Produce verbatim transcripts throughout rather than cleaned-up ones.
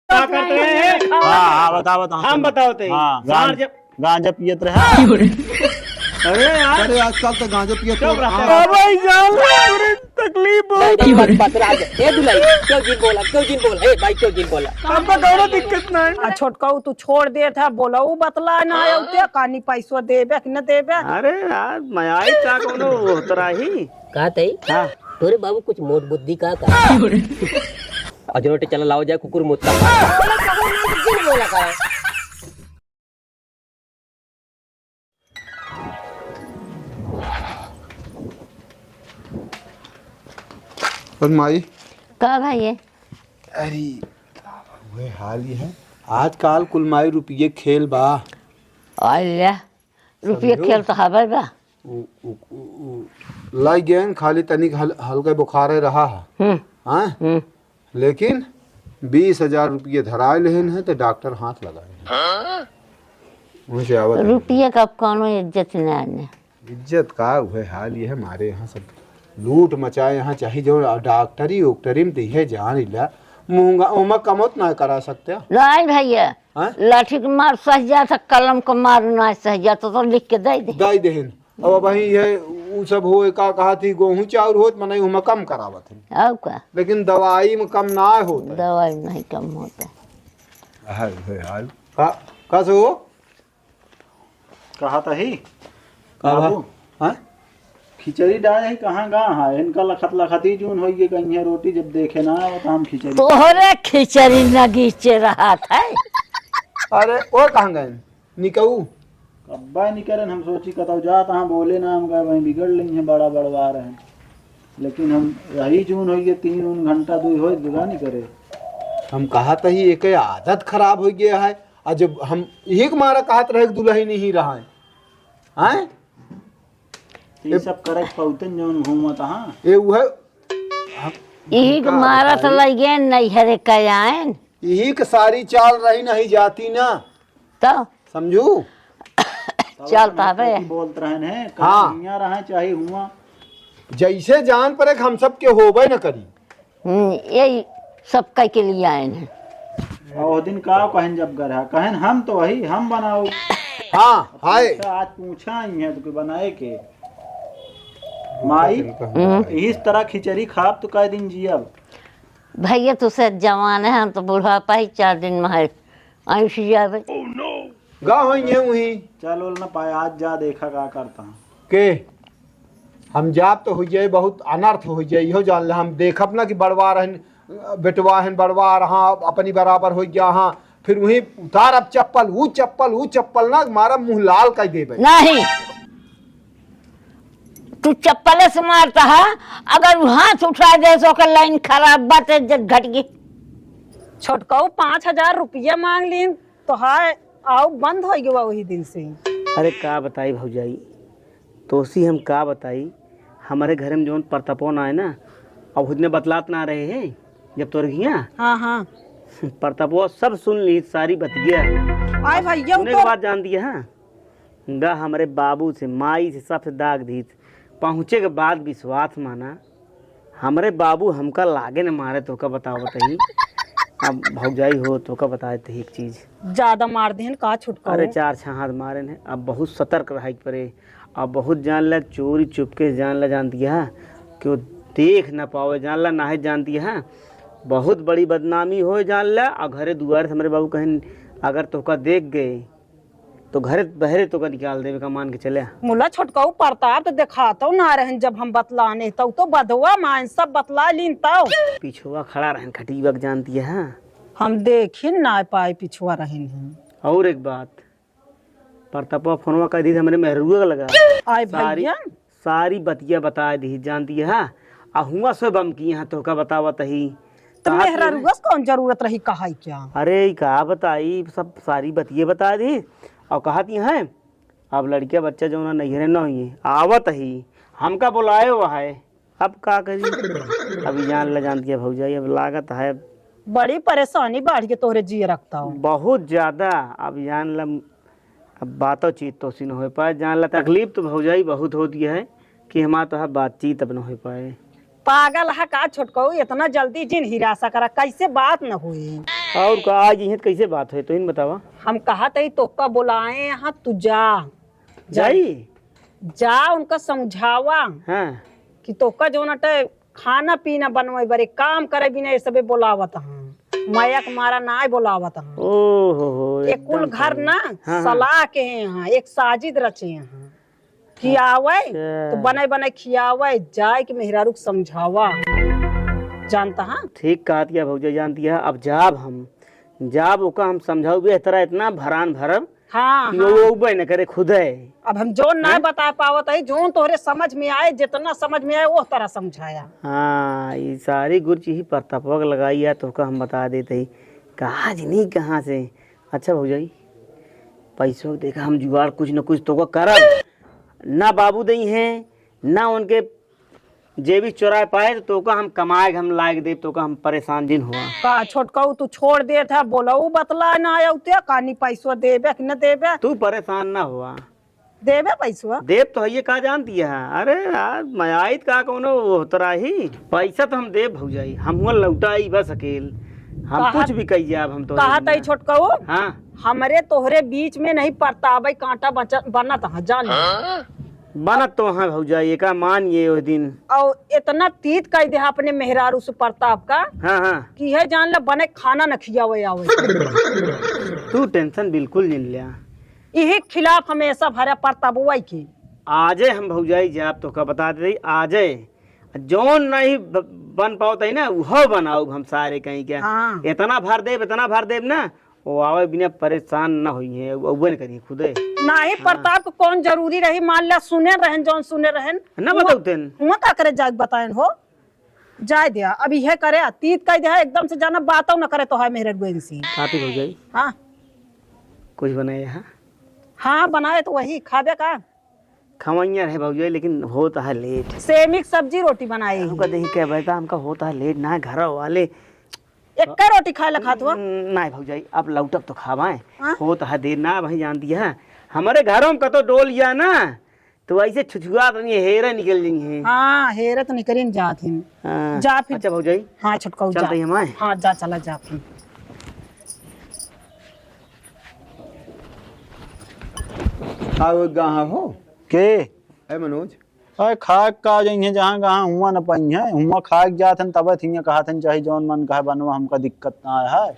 का करते हैं? हाँ, हाँ, बताओ, बताओ। हम बताओ ते। हाँ, गांज-, गांजा जब गांजा पियत रहा। अरे यार। अरे आजकल तो गांजा पियत चुप रहो। रहा। हाँ। भाई जान, पूरी तकलीफ हो। ए दुलाई, क्यों जिन बोला, क्यों जिन बोला, ए भाई क्यों जिन बोला? हमको कौनो दिक्कत नहीं। आ छोटकऊ तू छोड़ देत ह, बोला उ बतला ना आयो ते, कानी पैसो देबे कि न देबे? अरे यार, मैं आई का कौनो होत रही? का तई? हाँ। तोरे बाबू कुछ मोट बुद्धि का का? अजरोटे चला लाओ जाए कुकुर मुत्ता। बोला का? और माई? का भाई है? अरे, वह हाल ही है। आजकल कुल माई रुपये खेल बा। अल्लाह, रुपये समझो? खेल तो हवे बा। उ, उ, उ, उ, लाई गेन खाली तनिक हल-, हल्का बुखार है रहा है। हम्म। हाँ? हम्म। लेकिन बीस हजार रुपये धराए लेहन है तो डॉक्टर हाथ लगाए हैं। वहीं से आवत है। रुपये का अब कौनो इज्जत ना है। इज्जत का हुए हाल ये है, हमारे यहाँ सब लूट मचाए यहाँ, चाहे जो डॉक्टरी उक्टरी में तो यह जान इला, महंगा ओमा कमत ना करा सकते। नहीं भैया, हाँ? लाठी के मार सह जात, कलम के मार ना सह जात, तो लिख के दे दे। दे देहन। अब वही है, उ सब होए, का कहा थी, गोहूँ चाउर होत, मनई उमा कम करावत है। और का? लेकिन दवाई में कम ना होता है। दवाई में नहीं कम होता है। हाय, हाय, हाय। का, का से हो? कहा था ही? का बा? बाबू। हाँ? खिचड़ी डाले ही कहाँ गा है? इनका लखत लखत ही जून होइए कहीं है रोटी, जब देखे ना आवत हम खिचड़ी। तोहरे खिचड़ी नगीचे रहत है। अरे, वो कहाँ गए? निकऊ? कब्बा निकरन, हम सोची कतौ जात हाँ बोले ना, हम कहे वहीं बिगड़ लेई हैं, बड़ा बड़वार हैं। लेकिन हम यही जून होइए, तीन उन घंटा दुई होए, बिगा निकरे। हम कहा था ही, एक आदत खराब हो गया है। आ जब हम यही के मारा कहत रहे कि दुलही नहीं रहा है, हैं? तो ये सब करे के पौतन जौन घूमत, हाँ। ये उहे, हम यही के का मारा बताई? तो लइगे नैहरे कयाएन। यही के सारी चाल रही नहीं जाती ना। तो? समझू? चल तब तबे। बोलत रहन है, हाँ। कहीं हियाँ रहे चाहे हुआ। जैसे जान पड़े कि हम सब के होबे न करी। हम्म, यही सब कह के लिए आए हैं। और वो दिन का कहन जब गरहा, कहन हम तो वही, हम बनाओ। हाँ, हाय। अच्छा, आज पूछा ही है तो बनाए के। माई, हम्म। इस तरह खिचड़ी खाब तो कै दिन जियब? भैया, तू से जवान है, हम तो बुढ़ापा ही चार दिन में है, ऐसी जावे। गा होइए वहीं। चल, बोल ना पाए, आज जा देखा का करता हूँ। के? हम जाब तो हो जाए, बहुत अनर्थ हो जाए, इहो जान ले। हम देखब ना कि बड़वा रहन, बेटवा हन, बड़वा रहा, अपनी बराबर हो गया, हाँ। फिर वहीं उतारब चप्पल, ऊ चप्पल, ऊ चप्पल ना, मारा मुँह लाल कर देबे। नहीं, तू चप्पले से मारता है, अगर ऊ हाथ उठा दे तो ओकर लाइन खराब बात, इज्जत घट गई। छोटकऊ पाँच हजार रुपया मांग लीन, तो हाय, आओ बंद हो गया वही दिन से। अरे का बताई भौजाई, तोसी हम का बताई, हमारे घर में जौन परतपो ना है ना, अब खुद ने बतलात ना रहे हैं, जब तोर घिया। हाँ, हाँ। परतपो सब सुन ली, सारी बतिया। आय भैया, सुने के बाद जान दिया, हाँ। गा हमरे बाबू से, माई से, सबसे दाग दीत। पहुँचे के बाद विश्वास माना, हमरे बाबू हमका लागे न मारे, तोका बतावत ही। अब भौजाई हो, तोका बताए त ही एक चीज। ज्यादा मार देहन का छुटका अरे हो? चार छह हाथ मारे न, अब बहुत सतर्क रहे के पड़े। अब बहुत जान ला, चोरी चुपके से जान ला, जानती है, केहू देख न पावे, जान ला, नाहे जानती है, बहुत बड़ी बदनामी हो, जान ला। और घरे दुआरे से हमरे बाबू कहें, अगर तोका देख गए, तो घरे बहरे तोका निकाल देवे का मान के चले। मुला छोटकऊ परताप तो देखातो ना रहन, जब हम बतलाने तो, तो बधवा मान सब बतला लीन तो। पिछुआ खड़ा रहन खटीबा के जानती है, हाँ? हम देखिन ना पाए पिछुआ रहन ही। और एक बात, परतपवा फोनवा कर दी हमरे मेहरुआ के लगा। आय सारी भैया। सारी बतिया बताए दी जानती है, हाँ? आ हुआ से बम की यहाँ तोका बतावत ही। तो कहा मेहरा कि रुआ से कौन जरूरत रही कहाई क्या? अरे, ई का बताई, सब सारी बतिये बता दी। और कहत ही हैं, अब लड़किया बच्चा जौना नैहरे न होइए, आवत ही, हमका बुलाए हुआ है। अब का करी? अब जान ला जानती है भौजाई, अब लागत है। बड़ी परेशानी बाढ़ के तोहरे जिए रखता हो। बहुत ज्यादा, अब जान ला अब बातों चीत तो सी न हो पाए, जान ला तकलीफ तो भौजाई बहुत होती है कि हमार तो है बातचीत अब न हो पाए। पागल है का छोटकऊ, इतना जल्दी जिन हिरासा करा, कैसे बात न हुई? और का, आज इहें त कैसे बात होई, तोहिन बतावा। हम कहत हई तोहका बोलाए हैं, तू जा। जाई? जा, उनका समझावा हाँ। कि तोहका जौन अटे खाना पीना बनवाई बरे, काम करे बिना ये सबे बोलावत हैं। माया के मारा नाय बोलावत हैं। ओ हो हो, ये कुल एकदम घर सही। ना हाँ, हाँ। सलाह के हैं यहाँ, एक साजिद रचे हैं। खियावे, अच्छा। तो बने बने खियावे, जाए के मेहरारू के समझावा। जानता हाँ? ठीक कहत या भौजाई, जानती है। अब जाब हम, जाब ओका हम समझाऊ बे, तरह इतना भरान भरब हाँ, कि हाँ। वो उबे न करे खुदे। अब हम जौन ना हैं? बता पावत है, जौन तोहरे समझ में आए, जितना समझ में आए, वो तरह समझाया। हाँ, ये सारी गुरची ही परतापवा के लगाई है, तोहका हम बता देते ही। कहाँ जनी कहाँ से। अच्छा भौजाई, पैसों के देखा हम जुगाड़ कुछ न कुछ तोहका करब। ना बाबू दई हैं, ना उनके जेबी चोराए पाए, तो तोहका हम कमाए के हम लायक देब, तोहका हम परेशान जिन हुआ। का छोटकऊ, तू छोड़ देत है, बोलऊ बतला ना आया उते, कानी पैसवा देबे कि न देबे? तू परेशान ना हुआ। देबे पैसवा? देब तो हइये, का जानती है? अरे यार, मैं आइत का कौनो वो तोरा ही? पैसा तो हम देब भौजाई, हम हुआ लौटा आई बस अकेल। हम कहा-, कुछ भी कही जाब हम तो कहा तई छोटकऊ? हाँ। हमरे तोहरे बीच में नहीं परतावे कांटा बच-, बनत है, जान ले। हाँ? बनत तो है भौजाई, एका मान ये ओह दिन। और इतना तीत कह दे अपने मेहरारू से परताप का हाँ, हाँ। कि है जान ले बने खाना न खियावे आवे। तू tension बिल्कुल जिन लिया। इही खिलाफ हमेशा भरा परतापवा की। आजे हम भौजाई जाब तोहका बता दे, आजे जौन नहीं ब-, बन पावत है ना, उहो बनाउब हम सारे कहीं के। हाँ। इतना भर देब, इतना भर देब ना, वो आवे बिना परेशान ना होई है, वो, वो न करी खुदे। नाही हाँ। परताप को कौन जरूरी रही, मान लिया सुने रहन, जौन सुने रहन। ना वो, बताउतेन। वो का करे जाके बताएन हो? जाए दिया, अब इहे करे, तीत कह दिया, एकदम से जाना बातों न करे तो है मेहरारू गोइन सी। खाती भौजाई? हाँ। कुछ बनाए हैं? हाँ, बनाए तो वही, खाबे का? खवैया रहे भौजाई, लेकिन होत है late। सेमी के सब्जी रोटी बनाई। हमका देखी के बेटा, हमका होत है late ना, घर वाले एक्का रोटी खाए ला खात हुआ? न-, नाहीं भौजाई, अब लौटब तो खावाएं। हाँ? होत है देर ना, वही जानती है। हमरे घरों में कतो डोल गया ना, तो ऐसे छुछुआत रही, हेरे निकल जाई हैं। हाँ, हेरे तो निकलिन जात हैं। हाँ। जा फिर। अच्छा भौजाई। हाँ, छोटकऊ, चल जा। रही हम आए। हाँ, जा, चला जा फिर। का हो, कहाँ हो? के? ए मनोज। अरे खाए का जइहें, जहाँ कहाँ हुआ न पइहें, हुआ खाए के जात हन, तबे थियाँ कहत हन, चाहे जौन मन कहे बनवा, हमका दिक्कत ना है।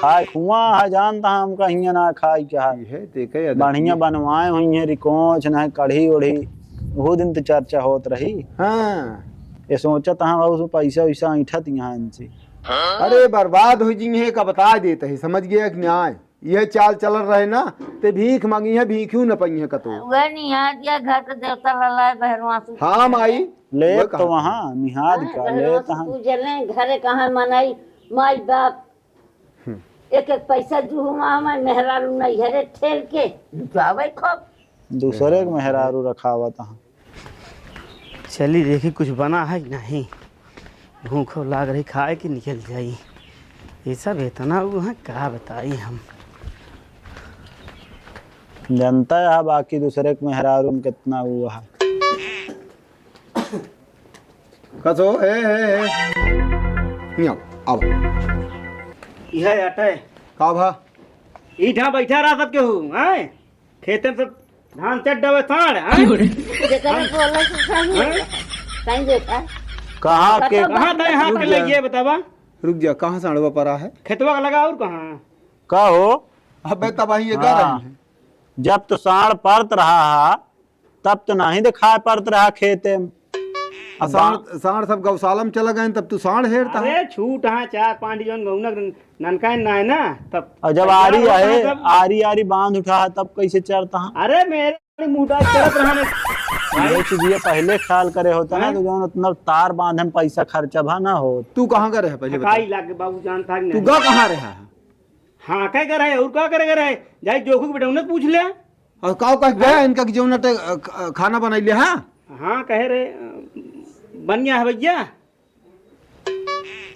खाए के हुआ है, जानता है हमका हियाँ ना खाए के है। इहे देखे अदतिये। बढ़िया बनवाए हुई हैं, रिकोच न है, कढ़ी उढ़ी, वो दिन तो चर्चा होत रही। हाँ। ये सोचत हाँ, बाबू, पैसा वैसा ऐंठत यहाँ इनसे। अरे बर्बाद हो जिहे का बता देत है, समझ गया कि न्याय? यह चाल चलल रहे ना, ते भीख मांगी है, भीख क्यों न पइहे कतो। वह निहार दिया घर के देवता ललाए बहरवा से। हाँ माई, ले वह तो कहा वहाँ निहार हाँ, का, ले बहरवा से तहाँ। पूजे ले, घरे कहाँ मनई, माई बाप। हम्म। एक एक पैसा जुहुआ में मेहरारू नैहरे ठेल के लुटावे खूब। दूसरे के मेहरारू रखावत हाँ। चली देखी कुछ बना है कि नहीं, भूख लाग रही, खाए के निकल जाई। ये सब इतना वो है, का बताई हम। जनता है बाकी दूसरे के मेहरारू में कितना वो है। कसो, ए, ए, ए। नहीं आओ, आओ। यह अटे। का भा? ईठा बैठा रहा सब केहू, हैं? खेते में सब धान चट डबे साँड़, हैं? जेकरा बोला से सही है। हैं? सही देखा। कहाँ के? कहाँ तय हाथ रुक के जा। लगिए बतावा? रुक जा, कहाँ साँड़वा परा है? खेतवा का लगा और कहाँ? का हो? अबे तब वहीं ये हाँ। रहे हैं। जब तो साँड़ परत रहा है, तब तो नहीं दिखाई पड़त रहा खेते में। आ, साँड़, साँड़ सब गौशाला में चला गए, तब तू साँड़ हेरता है। अरे छूट हाँ, चार पाँच जौन गौनक ननकाइन ना है ना, तब और जब तैयार आरी होता है है, सब। आरी आरी बांध उठा है, तब कैसे चरता है? अरे मेरे मुंह डाल चरत रहा ने। ये चीज ये पहले ख्याल करे होता ना, हैं? तो जौन उतना तार बांधन पैसा खर्चा भा ना हो। तू कहाँ का रहे पहले बता? खाई लाग बाबू जानता है कि तू नहीं? गा कहाँ रहा है? हाँ, क्या कर रहे? और क्या करे कर रहे? जाई जोखू के बेटा, उन्हें पूछ ले। और काव कह गया इनका कि जौन अटे, अ, ख-, अ, खाना बनाई ले, हाँ? हाँ, कहे रे, अ, बन गया है भैया।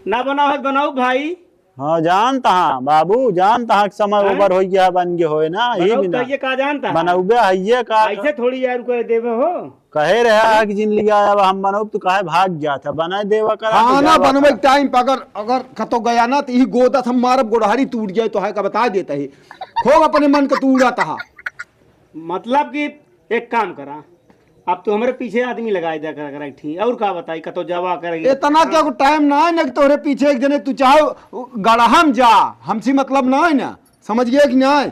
ना बनाओ है, बनाओ भाई। हाँ, जानता हाँ, बाबू, जानता हाँ कि समय हैं? ओवर हो गया, बन गया होए ना, यही बनाओ बिना। तो ये का जानता है? बनाओगे है ये का? ऐसे थोड़ी यार करे देवे हो। कहे रहा है कि जिन लिया, अब हम बनोब, तू काहे भाग जात है? बनाए देवा करा, तो खाना जावा बनवे करा। के टाइम पे अगर, अगर कतो गया ना, तो यही गोदत हम मारब, गोड़हारी टूट जाए, तो है का बता देता ही। खूब अपने मन का तू उड़ाता हा। मतलब कि एक काम करा, अब तू हमरे पीछे आदमी लगाए दिया करा, करा एक ठी, और का बताई, कतो जावा करा। इतना क्या को टाइम ना है ना कि तोहरे पीछे एक जने तू चाहे गड़हम जा, हमसे मतलब ना है ना। समझ गया कि नाहीं?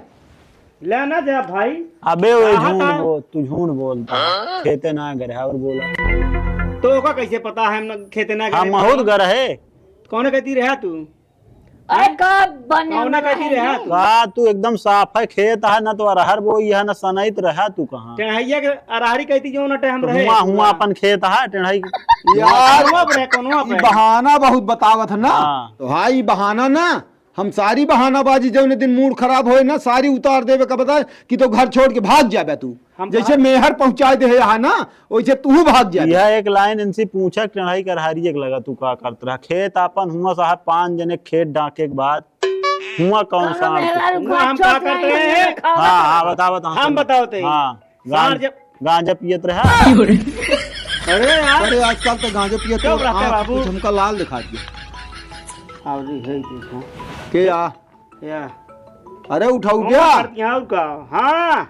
ले ना जा भाई। अबे वो कहा झूठ था? बोल, तू झूठ बोलता है। खेते ना गए रहा और बोला। तो ओका कैसे पता है हम न-, खेते ना गए हम रहे? बहुत गए रहे। कौन कहती रहा तू? अरे कब बने कौन कहती रहा तू? का तू एकदम साफ है, खेत है ना तो अरहर बोई है ना सनैत रहा तू कहाँ? टेढ़ैया के अरहरी कहती जो ना टे हम तो रहे हुआ, हुआ पूरा। अपन खेत है टेढ़ाई। यार, कौनवा पे रहे, कौनवा ई पे? बहाना बहुत बतावत है ना। हाँ। तो हाँ, ई बहाना ना हम सारी बहानाबाजी जौने दिन मूड खराब होए ना, सारी उतार देवे का बता कि तो घर छोड़ के भाग जाबे तू। हम जैसे कहा मेहर पहुंचाए दे यहाँ ना, वैसे तू भाग जाबे। यह एक लाइन इनसे पूछा कि टेढ़ाई करहारी एक लगा तू का करत रहा? खेत आपन हुआ साहब, पाँच जने खेत डांके के बाद हुआ कौन कौनो सा मेहरारू हुआ घर हम छोड़ का के करत रहे हैं? खावा हाँ, हाँ, बताओ, बताओ, हम सुनो। बताओ ते। हाँ। गांज-, गांजा पियत रहा। अरे यार। अरे आजकल तो गांजा पियत चुप रहे, रहते आप बाबू। कुछ हमका लाल दिखा दिया। आओ जी, है देखो। के आ? या। अरे उठाऊ कौन क्या? करती हैं और का? हाँ।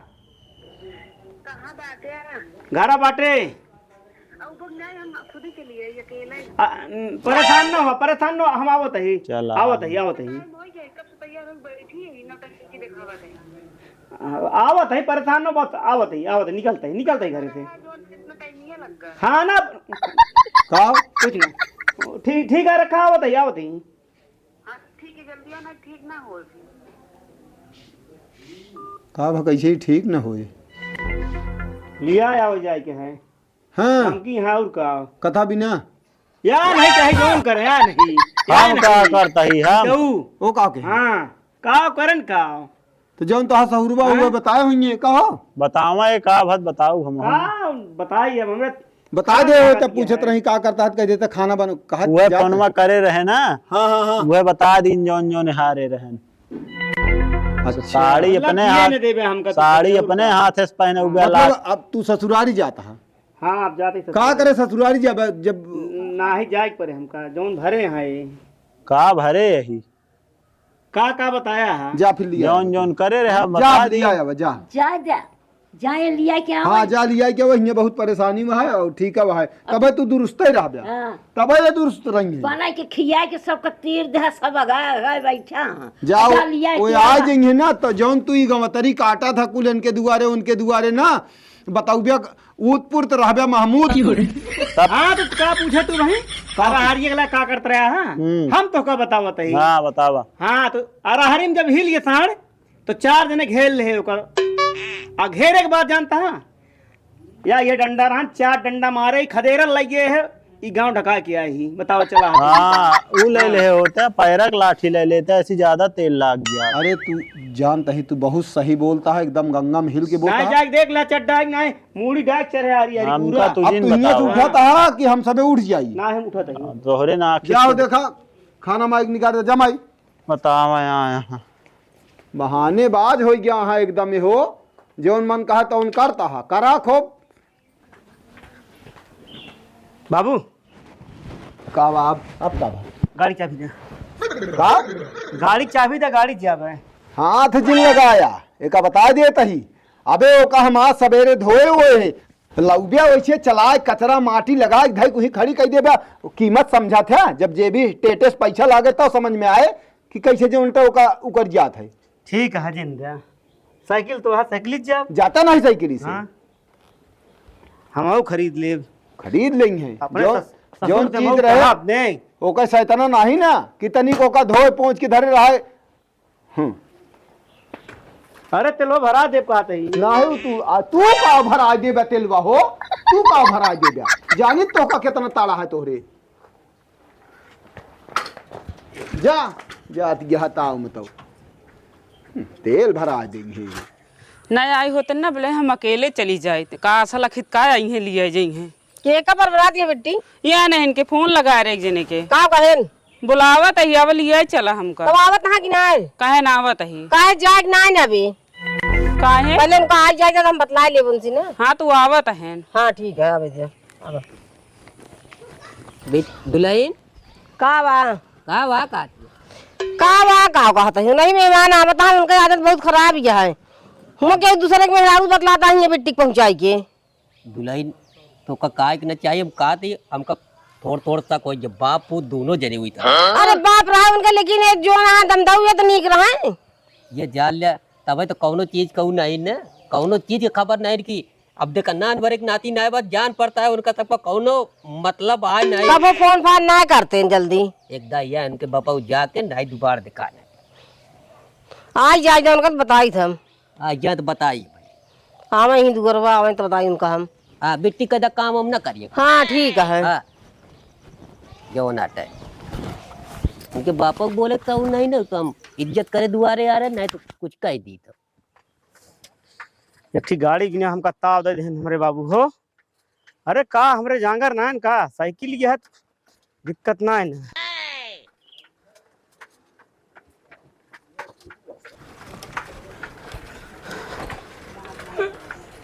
कहाँ बाटे? घरा बाटे। अब नहीं, हम खुद ही चलिए, अकेले ही। आ, न, परेशान ना हो, परेशान ना हो, हम आवत ही। चल, आ। आवत ही, आवत ही। हम हो गए, कब से तैयार हो बैठी है, नौटंकी दिखावा गई। आ, आवत है, परेशान न बस, आवत है, आवत है, निकलत है, निकलत है घरे से। हाँ, जो इतना टाइम ये लग गया। हाँ ना। का? कुछ ना। ठीक, ठीक है, रखा, आवत है, आवत है। हाँ, ठीक है, जल्दी आना, ठीक ना हो फिर। का भा, कैसे ही ठीक न होए? लिया आओ जाए के है। हाँ। हमकी हाँ और का? कथा बिना? या नहीं चाहे जौन करे, या नहीं। या हम का नहीं। करता ही हम? जाऊ। वो का के? हाँ, का करन का? तो जौन तोहार सहुरबा हाँ? हुआ बताए होइए, कहो। बतावा ये का भत बताऊ हम, हम। का बताई अब हमरे बता का दे हो, करत तब पूछत है? रही का करता है, कह देता खाना बन-, कहा वह जा फोनवा करे रहे ना। हाँ, हाँ, हाँ। वह बता दीन जौन जौन हारे रहन। अच्छा। साड़ी मतलब अपने ये हाथ, न देबे हमका तो साड़ी जरूर अपने बा। हाथ से पहने हुए मतलब लाग। अब तू ससुरारी जाता है? हाँ, अब जाते ही का ससुरारी। करे ससुरारी जब, जब नाहीं जाए के पड़े हमका, जौन भरे हैं। का भरे यही? का, का बताया है? जा फिर लिया जौन, आया। जौन करे रहे, हम जा बता दी। लिया आया, जा। जा, जा। जा, ये लिया के आवा। हाँ, जा लिया के आवा, हियाँ बहुत परेशानी में है और ठीक है, है। तबे तू दुरुस्त ही रहबे। हाँ। तबे ये दुरुस्त रहेंगे। बना के खिया के सबका तीर दे, सब अगा, अगा बैठा हैं। जाओ, जा लिया वो के आ आवा। जाएंगे ना, तो जौन तू ई गवतरी काटा था कुल इनके दुआरे, उनके दुआरे ना, बताऊ भैया, ऊतपुर त रहबे महमूद। तब हाँ, तो का पूछे तू भाई? का अरहरी अगला का करत रहा है? हम्म। हम तो का बतावत ही। हाँ, बतावा। हाँ, तो अरहरी में जब हिल गए साढ़, तो चार जने घेर ले ओकर। आ घेरे के बाद जानता है? या ये डंडा रहन, चार डंडा मारे, खदेरल लगे है, ई गांव ढका के आई ही। बतावा चला। हाँ, ऊ ले हाँ। ले होता, पैरक लाठी ले लेता, ऐसी ज्यादा तेल लाग गया। अरे तू जानता ही, तू बहुत सही बोलता है, एकदम गंगा में हिल के बोलता नहीं है। जाके देख ले चड्डा है कि नहीं। मूड़ी डाक चढ़े आ रही है हमका पूरा। तू अब जिन तू हियां से बतावा। उठत हा कि हम सबे उठ जाई? ना, हम उठत हई। तोहरे ना आँखी जाओ से देखा, खाना माइक निकाल दे, जा माई। बतावा, यहाँ, यहाँ। बहानेबाज हो गया है एकदम, ये हो, जौन मन कहा तौन करता है, करा खूब। बाबू, का बा? अब, अब का बा? गाड़ी चाबी दे। का? गाड़ी चाबी दे, गाड़ी जाबे। हाथ जिन लगाया, एका बता देत ही। अबे ओका हम आज सबेरे धोए हुए हैं। लौबिया वैसे चलाए, कचरा माटी लगाए, धई कुही खड़ी कई देबे। कीमत समझत है, जब जे भी टेटे से पैसा लागे तो समझ में आए कि कैसे जो उल्टा ओका उकर जात है। ठीक है जिंदा। साइकिल तो है, साइकिल ही जाब। जाता नहीं साइकिल से। हाँ। हम आओ खरीद लेब। खरीद लेंगे। अपने जौन, सस-, ससुर जौन से चीज मऊ रहे, खराब नहीं। ओकर सैतना नहीं ना कि तनिक ओका धोए पोंछ के धरे रहे। हम्म। अरे तेलवा भरा देब कहत ही। नहीं तू, आ, तू का भरा देबे तेलवा हो? तू का भरा देबे? जानी तोका कितना ताड़ा है तोहरे। जा, जात गया ताव में तो। हम्म, तेल भरा देंगे। नहीं आई होते ना बोले हम अकेले चली जाए। का असल अखित का आई है लिए जाई हैं। के का बरबरात है बेटी? या नहीं, इनके फोन लगा रहे एक जने के। का कहेन? बुलावत ही, अब लिए चला हमका। तब आवत ना कि नहीं? काहे ना आवत ही? काहे जाए कि नहीं ना अभी? काहे? पहले उनका आ जाए तो हम बतला लेब उनसे ना। हाँ, तू आवत है। हाँ, ठीक है, आवे दे। आवे। बे-, दुल्हन? का बा? का बा का? का बा का कहत है? नहीं, मेहमान आवत है, उनका आदत बहुत खराब ही है। हम केहू दूसरे के मेहरारू बतलाता है ये बिट्टी के पहुँचाई के। दुल्हन, तोका काहे के ना चाहिए, हम कहत ही, हमका थोड़ थोड़ शक होइ, जब बाप पूत दोनों जने हुई था। अरे बाप रहा उनका, लेकिन एक जो रहा दमदाऊ, ये तो नीक रहा है। ये जान ले, तबे तो कौनो चीज कहू नहीं न, कौनो चीज के खबर नहीं कि अब देख नान भरे के नाती नाय बा, जान पड़ता है उनका सबका कौनो मतलब आय नहीं। कबो फोन फान ना करते हैं जल्दी। एक दा या इनके बापा जाके नहीं दोबार दिखाने। आज जाए जाए उनका तो बताई था हम। आ, जा तो बताई। आवे ही दुगरवा, आवे तो बताई उनका हम। आ, बिट्टी का दा काम हम ना करिए। हाँ, ठीक है। हाँ। जो नाटा है। उनके बापा को बोले तो नहीं ना, तो हम इज्जत करे दुआरे आ रहे, नहीं तो कुछ कह दी तो। एक ठी गाड़ी किने हमका ताव दे देहन हमरे बाबू हो। अरे का हमरे जांगर नाइन का साइकिल यह दिक्कत नाइन।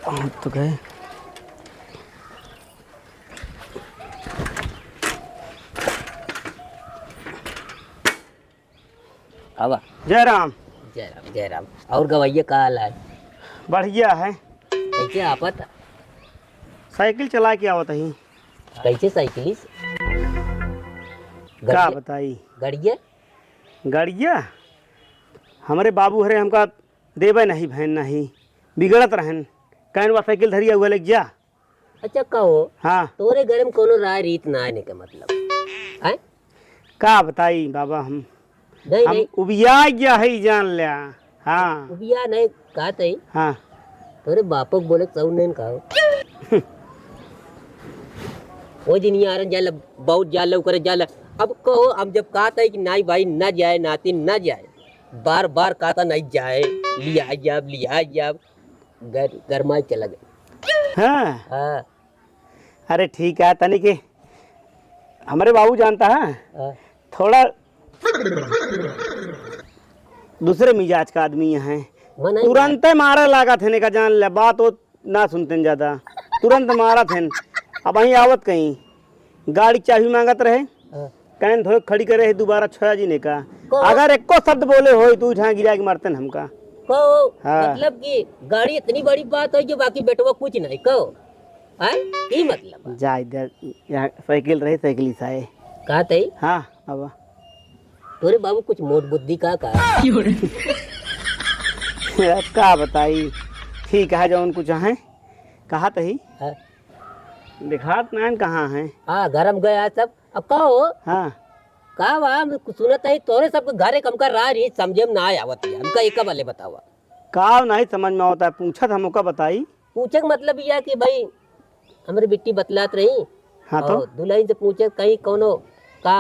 हम तो गए। आवा। जय राम। जय राम, जय राम। और गवैया का हाल है? बढ़िया है। कैसे आपत? साइकिल चला के आवत ही। कैसे साइकिल से? का गड़िया? बताई? गड़िया? गड़िया? हमरे बाबू हरे हमका देवे नहीं भैन नहीं। बिगड़त रहन। कहन वा साइकिल धरिया हुआ लग जा। अच्छा कहो, हाँ। तोरे घर में कोनो राय रीत ना आने के मतलब, हैं? का बताई बाबा हम, नहीं, हम नहीं। उबिया गया है जान लिया। हाँ। उबिया नहीं, का तई? हाँ। तोरे बापक बोले सौ नहीं कहो। वो दिन यार जाल, बहुत जाल, ओकरे जाल। अब कहो, हम जब कहत है कि नहीं भाई, ना जाए, नाती ना जाए, बार बार कहता नहीं जाए, लिया जाब, लिया जाब, गर-, गरमाए चला गए। हाँ। हाँ। अरे ठीक है, तनी के हमरे बाबू जानता है, हाँ। थोड़ा दूसरे मिजाज का आदमी है। मनई तुरंते मारे लागत है, ने का जान ले, बात वो ना सुनते हैं ज्यादा, तुरंत मारत हैं। अब वहीं आवत कहीं गाड़ी चाबी मांगत रहे, हाँ। कहन धोए खड़ी करे है दोबारा छोया जी ने का। कहो। अगर एको शब्द बोले होई तो उठा गिरा के मारते हैं हमका। कहो, हाँ। मतलब कि गाड़ी इतनी बड़ी बात है कि बाकी बेटवा कुछ नहीं कहो। हैं? ई मतलब बा। जाए दे, यहाँ साइकिल रही, साइकिल ही साए। का तई? हाँ, अब। तोरे बाबू कुछ मोट बुद्धि का, का? अब का बताई, ठीक है, जौन कुछ है, कहा तही। हाँ। दिखात नाइन कहाँ है? हाँ, घर में गया सब। अब कहो। हाँ। का बा, हम कुछ सुनत है, तोरे सबके घर एक हमका राय रही, समझे में ना आवत है। हमका एक बाले बतावा। का नहीं समझ में आवता है, पूछत हम ओका बताई। पूछे के मतलब यह कि भाई, हमरे बिट्टी बतलात रही, हाँ तो? और दुल्हन से पूछे कहीं कौनो का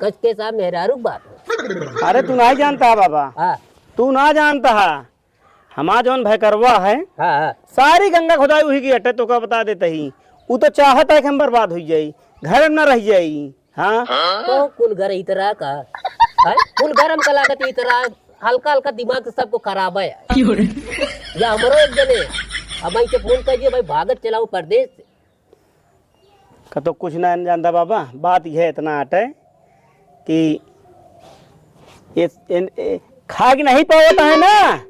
कस के साथ मेहरारू के बात हो। अरे तू नहीं जानता है बाबा, हाँ। तू ना जानता है। हमार जौन भैकरवा है, हाँ, हाँ। सारी गंगा खुदाई उही की अटे, तोका बता देते ही। उ तो चाहत है कि हम बर्बाद हुई जाई, घर में ना रह जाई। हाँ। तो कुल घर इतरा का? हैं? कुल घर हमका लागत इतरा, हल्का हल्का दिमाग सबको खराब है। या हमरो एक जने, अब भाई के फोन कर दिए, भाई भागत चलाओ परदेश से। का तो कुछ ना जानता बाबा, बात यह इतना अटे कि ये, इन, ए, खा के नहीं पावत है ना,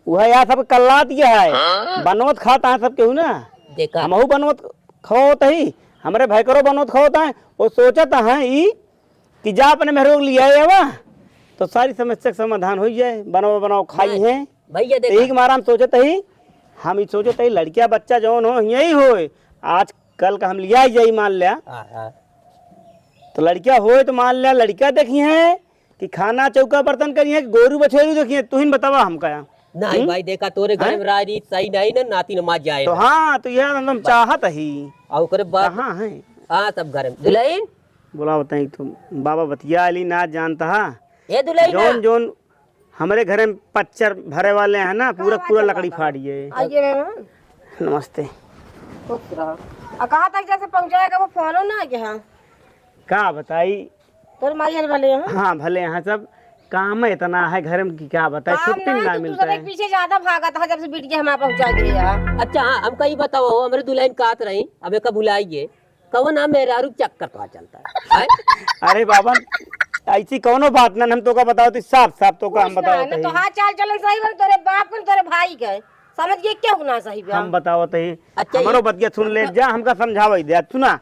वह या सब कल्लात यह है, बनवत खाता है सब केहू ना। देखा। हमहू बनवत खावत ही, हमरे भैकरो बनवत खावत है, वो सोचत है ई कि जा अपने मेहरो के लियाए आवा, तो सारी समस्या के समाधान हो जाए, बनाओ बनाओ खाई नहीं, हैं। भैया तो देखा। यही के मारा हम सोचत ही, हम ई सोचत ही लड़किया बच्चा जौन हो, यही होए, आज कल का हम लियाई जाई मान लिया। हाँ, हाँ। तो लड़किया होए तो मान लिया, लड़किया देखी हैं कि खाना चौका बर्तन करी हैं कि गोरू बछेरू देखी हैं, तू ही बतावा हमका। नहीं हम्म? भाई, देखा तोरे घर हाँ? में राय रीत सही नहीं ना, नाती नमाज जाए तो ना। हाँ, तो यह हम बस। चाहत ही। और ओकरे बाद कहाँ है? हाँ, सब घर में। दुल्हन? बोला बताई तो बाबा बतिया अली ना जानता हा। ए दुल्हन जौन ना। जौन हमरे घरे में पच्चर भरे वाले हैं ना, पूरा, पूरा लकड़ी फाड़िए। आइए मेहमान। नमस्ते। खुश रहो। आ, कहा तक जैसे पहुँचाएगा, वो फोनो ना आइए, हाँ। का बताई? तोर माई हल भले हैं? हाँ, भले हैं सब। काम इतना है घर में कि क्या बताए, काम छुट्टी ना ना है ना, तू मिलता दूसरे है। के पीछे ज्यादा भागत है, जब से बिटिया हमारा पहुंचा दिया। अच्छा, हाँ, हमका ई बताओ, हमरे दुल्हन कहत रही, अब एका भुलाइए, कवन नाम मेहरारू चक्कर तो चलता है, हैं? अरे बाबा, ऐसी कौनो बात ना, हम तोका बताओ तो साफ साफ तोका हम कुछ ना बताओ है ना, तो। तो हाँ, चाल चलन सही बन, तोरे बाप के, तोरे भाई के, समझ गए, क्यों ना सही बा? हम बताओ तो ही, अच्छा, हमारो ये बतिया सुन ले जा, हमका समझावे दे, सुना।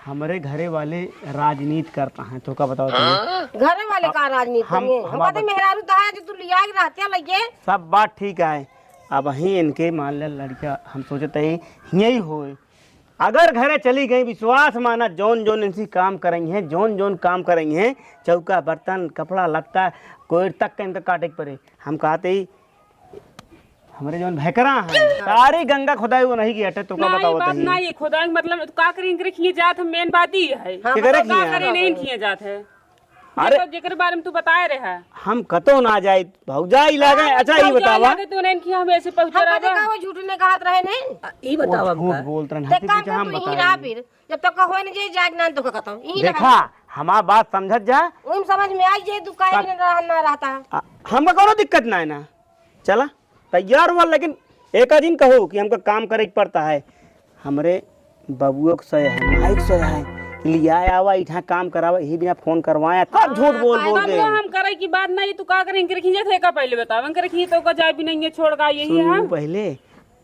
हमरे घरे वाले राजनीति करता है, तोका बताओ तो ही। घरे वाले का राजनीति हम, करिए? हम हम कहते बात मेहरारू तो है जो तू लिया के रहते लगे। सब बात ठीक है, अब ही इनके मान ले लड़का हम सोचते ही यही होए। अगर घरे चली गई, विश्वास माना, जौन जौन इनसे काम करई हैं, जौन जौन काम करई हैं, चौका बर्तन कपड़ा लत्ता कोई तक के इनका काटे के पड़े। हम कहते ही हमरे जौन भैकरा हैं, सारी गंगा खुदाई वो नहीं की हटे, तोका नहीं, बताओ बात तो ही। नहीं, खुदाई मतलब तो का करी, इनकरे खिए जात है, मेन बात ही है। हाँ, केकरे बताओ, का खिए? करी, नहीं खिए जात है। अरे। देखो, जेकरे बारे में तू बताए रहे है। हम कतो ना जाए, भौजाई लागे। हाँ, अच्छा, ई भौजाई बतावा। लागे तो नहीं कि हम ऐसे पहुंचा हम रहा पता बा। का वो झूठ ने कहत रहे नहीं? आ, ई बतावा झूठ हमका। बोलत रहन, ते हाथी काम पीछे कर, हम तू यहीं बताए। रहा फिर। जब तक कहो नहीं जे जाए ना तो कहता हूँ। यहीं रहा। देखा, हमार बात समझत जा। उन समझ में आई जे तू काहे का न रह-, ना रहता। आ, हमका कोनो दिक्कत ना है ना। चला, तैयार हुआ, लेकिन एक आध दिन कहो कि हमका काम करे के पड़ता है। हमरे बबुओ के सय है, माई के सय है, लिया आवा, इठा काम करावा, यही बिना फोन करवाया, तब झूठ बोल बोल के। हम करे की बात नहीं, तू का करे, इनके रखी जात है का पहले बताओ, इनके रखी तो का जाए भी नहीं है, छोड़ का यही सुन है। पहले,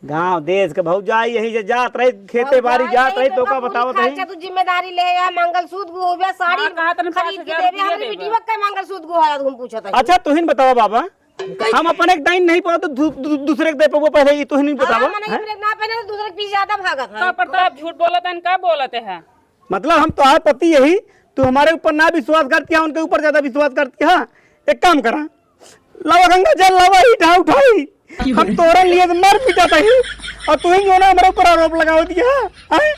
गांव देश के भौजाई यही जे जात रही, खेते बारी जात रही, तो का बतावत रही? अच्छा, तू जिम्मेदारी ले या, मंगलसूत्र गो होबे, साड़ी हाँ, कहा तने खरीद के देबे, हमरे बेटी बक का मंगलसूत्र गो है, हम पूछत है। अच्छा, तुहिन बतावा बाबा, हम अपने के दाइन नहीं पाओ तो दू-, दू-, दूसरे के दे पाबो, पहले ये तो नहीं बतावा, हाँ, मने हैं? एक ना पहले तो दूसरे के पीछे ज्यादा भागत है। का प्रताप झूठ बोलत है, का बोलत है? मतलब हम तोहार पति यही, तू हमारे ऊपर ना विश्वास करती है, उनके ऊपर ज्यादा विश्वास करती है। एक काम करा, लावा गंगा जल लावा, ईटा उठाई, हम तोरे लिए तो मर मिटा तही, और तू ही जो ना हमारे ऊपर आरोप लगाओ दिया, हैं?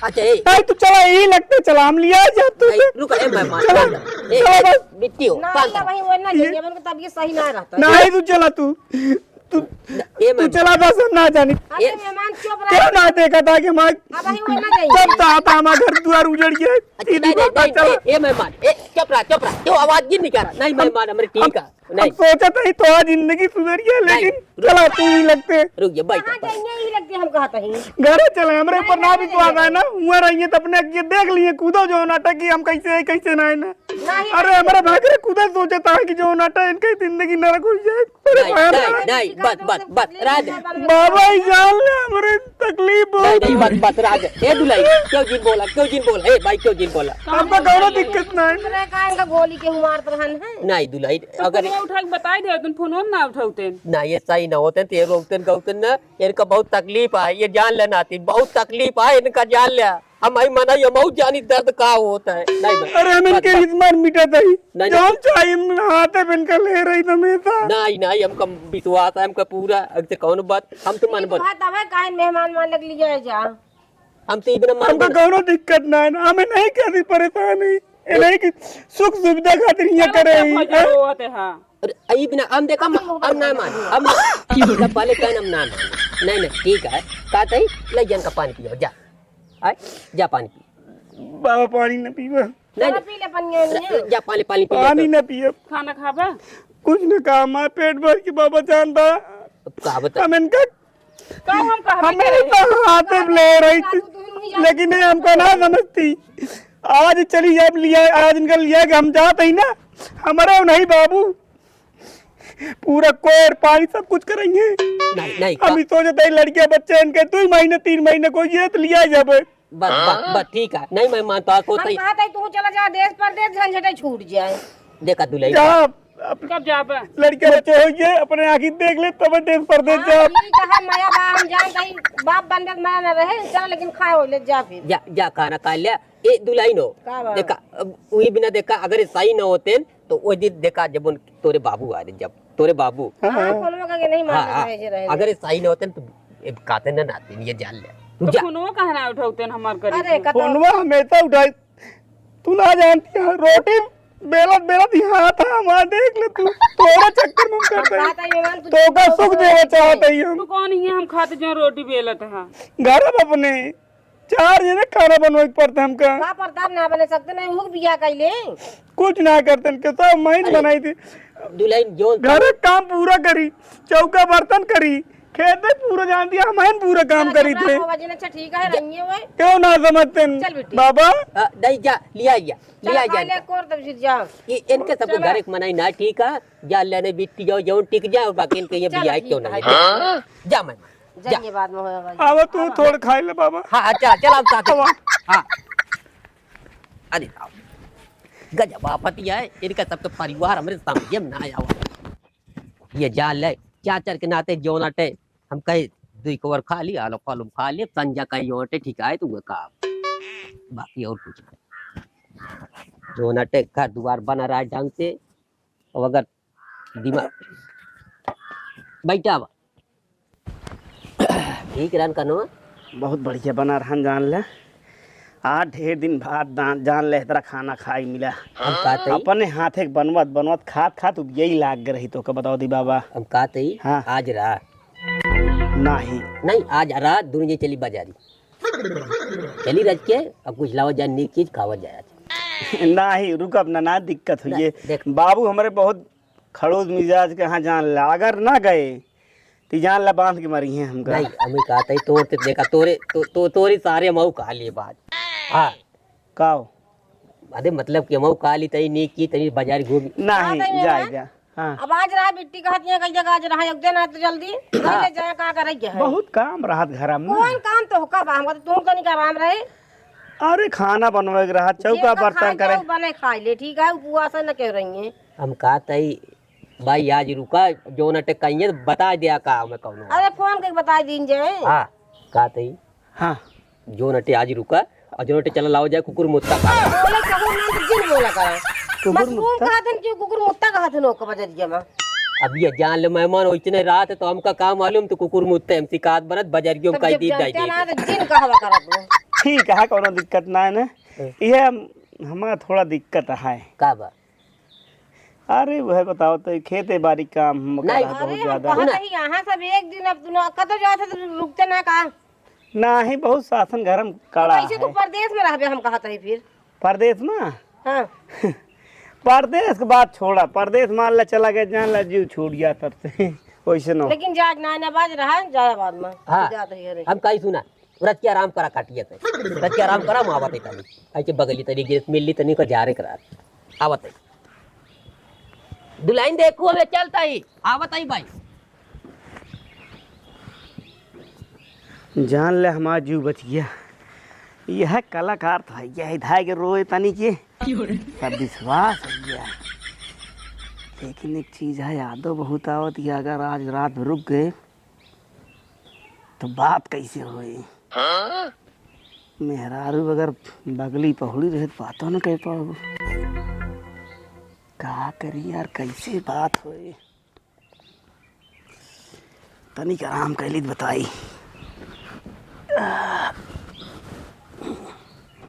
अच्छा, ए। नहीं, तू चला, यही लगते चला, हम लिया जा तू। नहीं, रुक, ए, मैं मान चला, ए, चला ए, बस। बिट्टी हो, ना, पाँच ये सौ। वही, वही ना, ये ये मन को तब ये सही ना रहता। नहीं, तू चला, तू, तू, ए, तू मैं चला, बस हम ना जानी। अरे, ए। मेहमान चुप रह। क्यों ना देखा था कि हमारे अब वही, वही ना जाइए। सब था, था, हमारा घर द्वार उजड़ गया। अच्छा, नहीं, नहीं, नहीं, चला। ए, ए, मेहमान, ए, चुप रहा, चुप रहा, क्यों आवाज ही नहीं कर रहा? नहीं, हम, मेहमान, हमारे ठीक हम, है। नहीं। हम सोचत हई तोहार जिंदगी सुधर गया, नहीं, लेकिन रुक। चला तू ही लगते। रुक जा, बैठ जा, कहाँ बैठ। जाइए, यही लगते हम कहत हई। घरे चले, हमरे ऊपर ना विश्वास है ना, हुआ रहिए तो अपने ये देख लिए, कूदो जो नाटक की हम कैसे है, कैसे ना है ना। नहीं, अरे, नहीं। हमारे भाई रे कूदा सोचता है कि जो नाटक इनकी जिंदगी नरक हो जाए। अरे नहीं, भाई नहीं, रे। नहीं, बस, बस, बस, राज। बाबा ही जान ले, हमरे तकलीफ नहीं, बहुत नहीं, है। बस, बस, राज। ए दुलाई, क्यों जिन बोला, क्यों जिन बोला, ए भाई, क्यों जिन बोला? हमको कौनो दिक्कत ना है। दूसरे का इनका गोली के मारत रहन है। नहीं दुलाई, तो अगर फोन उठा के बताई दे, तुम फोन ना उठाउते। ना, ये सही ना होते, तो ये रोकते, गौते ना, इनका बहुत तकलीफ है, ये जान ले नाती, बहुत तकलीफ है, इनका जान ले। हम आई मना, ये बहुत जानी दर्द का होता है। नहीं, नहीं। अरे, हम इनके बस, बस। इतना मिटा था ही। नहीं, जो नहीं। हम चाहिए, हम हाथे पे इनका ले रही था हमेशा। नहीं, नहीं, हमका विश्वास है, हमका पूरा, अब से कौन बात, हम तो मन बन। बात अब है, काहे मेहमान मान लग लिया है जा। हम तो इतना मान हमका बन। कौनो दिक्कत ना है ना, हमें नहीं कभी परेशान है। ये नहीं कि सुख सुविधा खातिर यहाँ करे ही, हैं? रोवत है, हाँ। अरे, ई बिना हम देखा, हम, हम ना मान, हम ना, जब पहले कहन हम ना मान। नहीं, नहीं, ठीक है, का तई, ले जन का पानी पियो, जा। आय, जा पानी पी। बाबा, पानी न पीबा। नहीं, खाना नहीं। पी ले, पानी नहीं है। जा पानी, पानी पी ले पानी तो। न पियब। खाना खाबा? कुछ न खा, हमार पेट भर के बाबा जान बा। अब का बता? हम इनका का हम कहबे हमें करे? तो हाथे में ले रही थी, लेकिन ये हमका ना समझती। आज चली जाए लिया, आज इनका लिया कि हम जात ही ना, हमारे नहीं बाबू, पूरा कोर पानी सब कुछ करेंगे। नहीं, नहीं, हम का- ही सोचते हैं लड़कियां बच्चे इनके दो महीने तीन महीने को ये तो लिया जाबे। बस, बस, बस, ठीक है। नहीं, मैं मानता को हम तई- कहत है, तू चला जा देश परदेश, झंझटे छूट जाए। देखा दुलही। जा, अब कब जाबे? लड़के बच्चे हो गए, अपने आँखी देख ले, तब देश परदेश हाँ, जा। ठीक है, माया बा, हम जानत हई, बाप बनबे के माया ना रहे, चल, लेकिन खाए हो ले, जा फिर। जा, जा, खाना खा ले। ए, दुलही नो। का बा? देखा, अब वही बिना देखा, अगर सही न होते, तो वो दिन देखा, जब उन, तोरे बाबू आ रहे, जब तोरे बाबू। हाँ, हाँ। फोनवा करके नहीं मारना हाँ, हाँ। चाहे जे रहे। अगर सही न होते, तो ए, काते न नाते, ये जान ले। तू तो जा। फोनवा काहे ना उठाउते हमार करे? अरे, कतो फोनवा हमेशा उठाई। तू ना जानती है, रोटी बेलत बेलत यहाँ था, वहाँ देख ले तू। तोरा चक्कर में हम करते हैं। बात आई मेहमान, तू तो का सुख देवा चाहते ही हम। तू कौन ही है, हम खाते जो रोटी बेलत है? घर अब अपने। चार जने खाना बनवाई के पड़ते हमका। का प्रताप ना बने सकते नहीं, हुक बिया कैले। कुछ ना करते इनके, सब महीन अरे, बनाई थी। दुल्हन जो घर काम पूरा करी, चौका बर्तन करी, खेत में पूरा जान दिया, हम पूरा काम चल, करी थे। बाबा जी ने, अच्छा ठीक है, रहिए हुए। क्यों ना समझते हैं? चल बेटी। बाबा। हाँ, नहीं जा, लिया, लिया, चल, लिया खा जा ले, इनका। कोर तब फिर जा। ये इनके सबको चलो। घर एक मनाई ना ठीक है, जा लेने बिट्टी जाओ, जौन टिक जाए, और बाकी इनके ये चलो, बिया ठीक क्यों ना है। जा, मैं, जा। जाइए बाद में होगा भाई। आवा तू आवा। थोड़ा खाई ले बाबा। हाँ, हाँ, चल, चल, आप साथ आवा। हाँ। अरे, आओ। गजब आपत्ति है, इनका सबके परिवार हमरे समझे में ना आवा। ये जा ले, चाचर के नाते जौन अटे, हम कहे, "दुई कवर खा ली, आलू कालू खा ली, संजा कहीं जौन अटे, ठीक है, तू का।" बाकी और कुछ नहीं। जौन अटे, घर दुआर बना रहा है ढंग से, और अगर दिमाग बैठा बा। ठीक रहन कनो। बहुत बढ़िया बना रहन, जान ले। आज ढेर दिन बाद दान-, जान ले, इतना खाना खाई मिला। हम कहते ही, अपने हाथे के बनवत, बनवत, खात, खात उबियई लाग गए रही तो का बताओ दी बाबा। हम कहते ही, हाँ। आज रहा। नहीं। नहीं, आज रहा, दोनों जी चली बाजारी। चली रज के, अब कुछ लावा जाए, नीक चीज खावा जाए आज। नहीं, रुक, अपना ना दिक्कत हुई ना, है। देख। बाबू हमारे बहुत खड़ूस मिजाज के, हाँ, जान ला, अगर ना गए, तो जान ला, बांध के मरी हैं हमका। नहीं, हमें कहा था, तोर ते देखा, तोरे, तो, तो, तोरे सारे मऊ कहा लिए बात। हाँ। का हो? अरे, मतलब कि मऊ कहा ली, तई नीक की, तई बाजार घूमी। नहीं, हाँ, तई जा, है। जा। हाँ। अब आज रहा बिट्टी कहत, यहाँ कई जगह आज रहा, एक दिन आए तो जल्दी, हाँ। ले जाए, का करे के है? बहुत काम रहत घर में। कौन काम तो होका बा, हमका तो तुम तनिक आराम रहे। अरे, खाना बनवे के रहत, चौका जेकर बर्तन खाए के करे। बने खाए ले, ठीक है, उपवास न के रही है। हम कहा तई, भाई, आज रुका, जौन अटे कहिए, बता दिया का हमें कौनो। अरे, फोन करके बता दीन जाए। हाँ, का तई? हाँ। जौन अटे आज रुका, और जौन अटे चला लावा जाए कुकुर मुत्ता का। बोले कुकुर नाम तो जिन बोला करा। कुकुर बस मुत्ता? घूम कहा थन कि कुकुर मुत्ता कहा थन ओकर बजरिया में। अब ये जान ले मेहमान, ओइसने रात है तो हमका का मालूम तो कुकुर मुत्ते हम शिकायत बनत बजरियों में तब कह जब दी जानते जाए ना दे। तो जिन कहवा करत हो। ठीक है, कौनो दिक्कत ना है ना। हाँ। ये हम, हमारा थोड़ा दिक्कत है। का बा? अरे, वह बताओ तो, खेते बारी काम हम नहीं। करा बहुत अरे, हम ज्यादा। कहत सुना। ही, यहाँ सब एक दिन अब तू ना, कतो जात है तो रुकते ना का? नाही, बहुत शासन घर में तो कड़ा कैसे तू है। परदेस में रहबे, हम कहत ही फिर? परदेस में? हाँ। परदेस के बात छोड़ा, परदेस मान ला चला गया, जान ला जीव छूट गया तब से। वैसे न हो। लेकिन जाग ना, ना बाज रहा है, जाया बाद में। हाँ। जात ही, अरे। हम कहीं सुना। रच के आराम करा काटिया ते। रच के आराम करा, हम आवत है तनी। ऐसे बगली तनी गैस मिल ली तनी को जारे करा। आवत है। दुल्हन देखो, अबे चलता ही। आवत है भाई। जान ले हमार जीव बच गया। यह कलाकार था, यह धाय के रोए तनी के। सब विश्वास हो गया। लेकिन एक चीज है, यादो बहुत आवत कि अगर आज रात भर रुक गए, तो बात कैसे होई? हाँ? मेहरारू अगर बगली पहुड़ी रहे, तो बातो न कह पाओ। का करी यार, कैसे बात होई? तनिक आराम कैली त बताई।